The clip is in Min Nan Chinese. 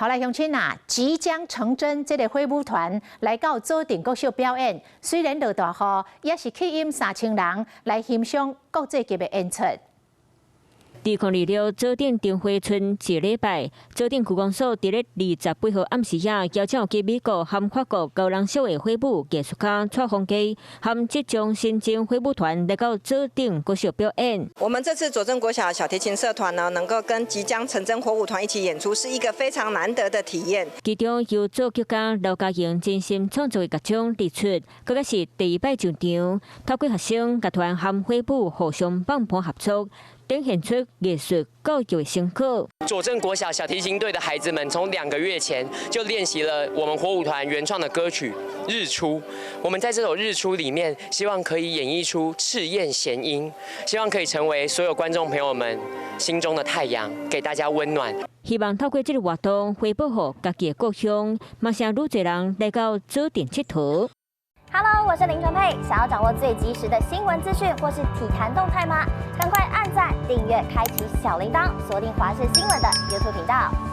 頭來鄉親啊，即將成真這个火舞團來到左鎮國小表演，雖然落大雨，也是吸引3000人來欣賞國際級的演出。2026左鎮燈會賰一禮拜，左鎮區公所佇咧28號暗時仔，邀請去美國和法國高人秀的火舞藝術家蔡豐基和浙江新增火舞團來到左鎮國小表演。我們這次左鎮國小小提琴社團呢，能夠跟即將成真火舞團一起演出，是一個非常難得的體驗。其中由作曲家劉家榮精心創作的樂章《日出》，閣閣是第一擺上場，透過學生樂團和火舞互相幫忙合作，展現出藝術教育的成果。左鎮國小小提琴隊的孩子們，從2個月前就練習了我們火舞團原創的歌曲《日出》。我們在這首《日出》裡面，希望可以演繹出赤焰弦音，希望可以成為所有觀眾朋友們心中的太陽，給大家溫暖。希望透過這个活動，回報予家己的故鄉，嘛請愈濟人來到左鎮𨑨迌。 Hello，我是林純佩。想要掌握最及時的新聞資訊或是體壇動態嗎？趕快按讚、訂閱、開啟小鈴鐺，鎖定華視新聞的 YouTube 頻道。